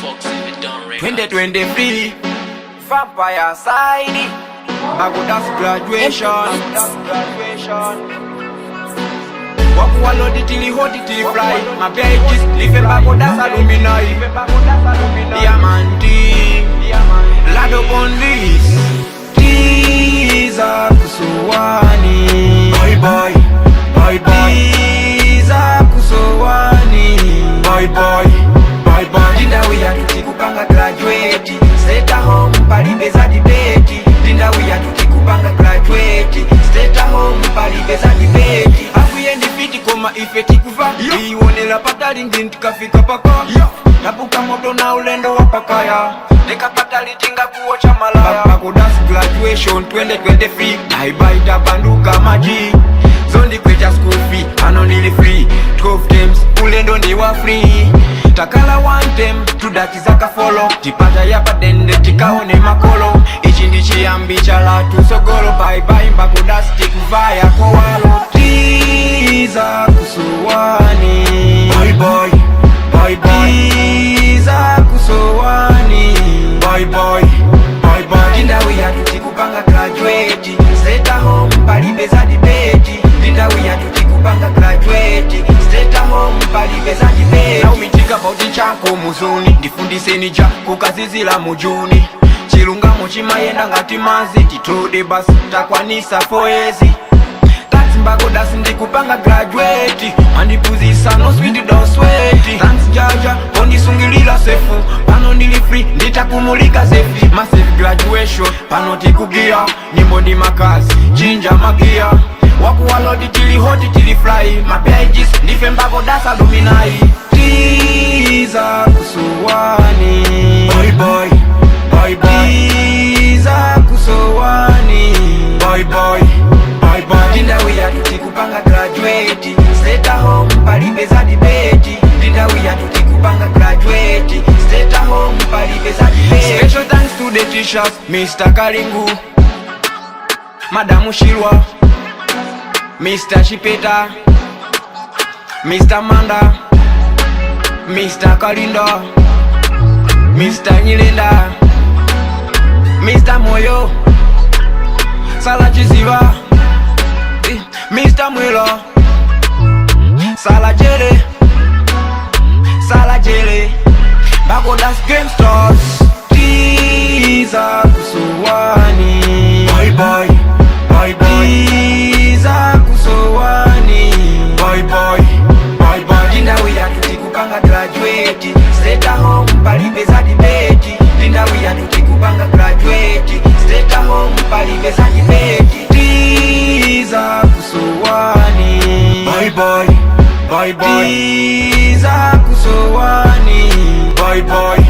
Fox even done records. 2023 Vampire side Bagodas graduation. Wakuwalodi tili hoti tili fly. My pages live Bagodas alumni. Diamanti Lado on this. Tiza kusuwani. Bye bye, bye bye, Tiza kusowani. Bye bye, bye bye. Ndindawi yathu tikupanga graduate. Stay at home palibe za debate. Ndindawi yathu tikupanga graduate. Stay at home palibe za debate. Akuye ndifiti koma ife tikuva. Ionela patali ngini tikafika paka. Tapuka moto na ulendo wa pakaya. Ndikapata litinga kuocha malaya. Bakodas graduation 2023. Naibaita banduka maji. Zondikwecha school fee ano ndili free 12 games ulendo ndi wa free takala one time tudachizaka folo tipata yapadende tikaone makolo ichi ndi chiyambi cha latu sogolo baibai mbakudasi tikuvaya kowalo tiza kusuwani. Bye bye, bye bye, Tiza kusowani. Bye bye, bye bye. Ndindawi yathu tikupanga graduate. Stay at home palibe za debate. Ndindawi yathu tikupanga graduate. Stay at home palibe za debate. Naumitika pauti chako muzuni. Ndifundiseni ja kukazizila mujuni. Chilungamo chimayenda ngati mazi. Titode basi takwanisa foyezi. Thanks Mbagodas ndikupanga graduate. Mandipuzisa no sweet don't sweat. Thanks Jaja pondisungilira sefu. Pano ndili free nditakumulika sefi. Massive graduation pano tikugia. Nyimbo ndi makazi chinja magia. Wakuwalodi tili hoti tili fly. Mapages ndife Mbagodas alumni. Tiza kusuwani. Bye bye, bye bye, Tiza kusowani. Bye bye, bye bye. Ndindawi yathu tikupanga graduate. Stay at home palibe za debate. Ndindawi yathu tikupanga graduate. Stay at home palibe za debate. Special thanks to the teachers, Mr. Kalingu, Madam Shilwa, Mr. Chipeta, Mr. Manda, Mr. Kalinda, Mr. Nyilenda, Mr. Moyo, Sala Chiziva, Mr. Mwilo, Sala Jele, Sala Jele, Bagodas Game Stars, Tiza Kusuwani, Bye bye, bye bye, Tiza Kusuwani, bye bye, bye bye. Ndindawi yathu tikupanga graduate. Stay at home palibe za debate. Ndindawi yathu tikupanga graduate. Stay at home palibe za debate. Tiza Kusuwani. Bye bye, bye bye, Tiza kusowani. Bye bye,